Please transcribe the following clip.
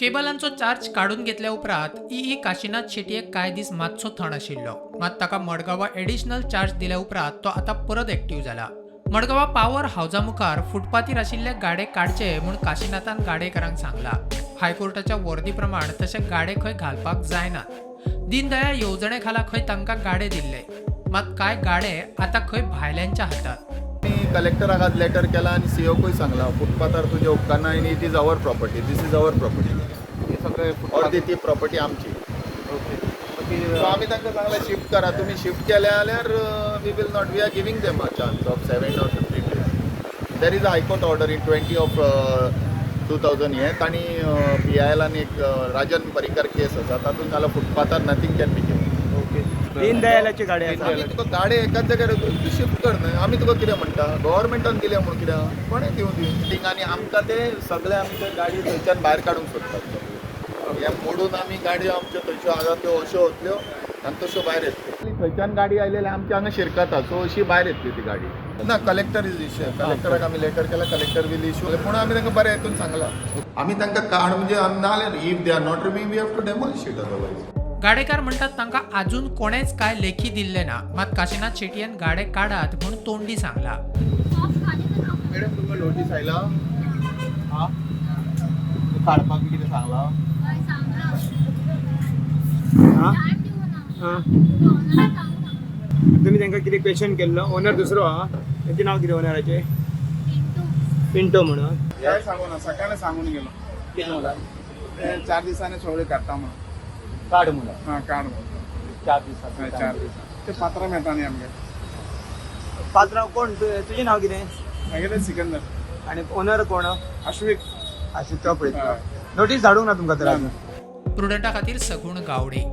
केबलांचो charge काडून घेतल्या उपरांत ई काशीनाथ शेटयेक कांय दीस मातसो थंड आशिल्लो. मात ताका मडगांवां एडिशनल चार्ज दिल्या उपरांत तो आतां परत एक्टीव जाला. मडगांवां पावर हावजा मुखार फुटपाथीर आशिल्ले गाडे काडचे म्हूण काशीनाथान गाडेकारांक सांगला. हायकोर्टाच्या वर्दी प्रमाण तशे गाडे खंय घालपाक जायनात. दीनदयाळ येवजणे खाला खंय तांकां गाडे दिल्ले, मात कांय गाडे आतां खंय भायल्यांच्या हातात. मी कलेक्टराक आज लेटर केला आनी सीओकूय सांगला, फुटपाथार तुजें उपकारना आनी it is our property, this is our property. हे सगळे अर्दी ती प्रॉपर्टी आमची. ओके. सो आमी तांकां सांगलां, शिफ्ट करा तुमी. शिफ्ट केले जाल्यार we will not, we are giving them a chance of 7 or 15 days. There is a High Court order in 20 of 2000. हें तांणी पीआयएलान एक राजन पर्रीकर केस आसा, तातूंत जाल्यार फुटपाथार nothing can be given. Okay. दीनदयालाची गाडी आसा. आमी तुका गाडी एकाच जाग्यार तूं शिफ्ट कर न्हय. आमी तुका कितें म्हणटा, गव्हर्मेंटान दिल्या म्हूण कितें कोणें दिवं दी थिंग. आनी आमकां ते सगळे आमचे गाडी थंयच्यान भायर काडूंक सोदतात. हे मोडून आमी गाडयो आमच्यो थंयच्यो आसा त्यो अश्यो वतल्यो आनी तश्यो भायर येतल्यो. थंयच्यान गाडी आयलेली आमच्या हांगा शिरकता, सो अशी भायर येतली ती गाडी. ना, कलेक्टर is issue, कलेक्टराक आमी लेटर केला, कलेक्टर will issue. पूण आमी तांकां बरें हेतून सांगलां. आमी तांकां काड म्हणजे आमी नाल्यार if they are not रिमीव, we have to demolish it otherwise. गाडेकार म्हणटात, तांकां अजून कोणेच काय लेखी दिल्लें ना, मात काशीनाथ शेटयेन गाडे काडात म्हूण तोंडी सांगला. मॅडम, तुमकां नोटीस आयला? हा, काडपाक बी कितें सांगलां? हा हा, तुम्ही तांकां कितें क्वेश्चन केल्लो? ओनर दुसरो आहा, तेचें नांव कितें ओनराचें? पिंटो म्हणून. काय सांगू ना, सकाळी सांगून गेलो. कितें म्हणला? ते 4 दिसांनी सगळे काडटा म्हणून. काड म्हणून? हा, काड म्हणून. चार हय, दिसांनी? 4 दिसां. ते पात्रांव येता न्ही आमगे. पात्रांव कोण? तुजें नांव कितें? मागीर सिकंदर. आनी ओनर कोण? अश्विक. आशिष, तो पळयतलो. हय. नोटीस धाडूंक ना तुमकां तर अजून? प्रुडंटा खातीर सगुण गावडे.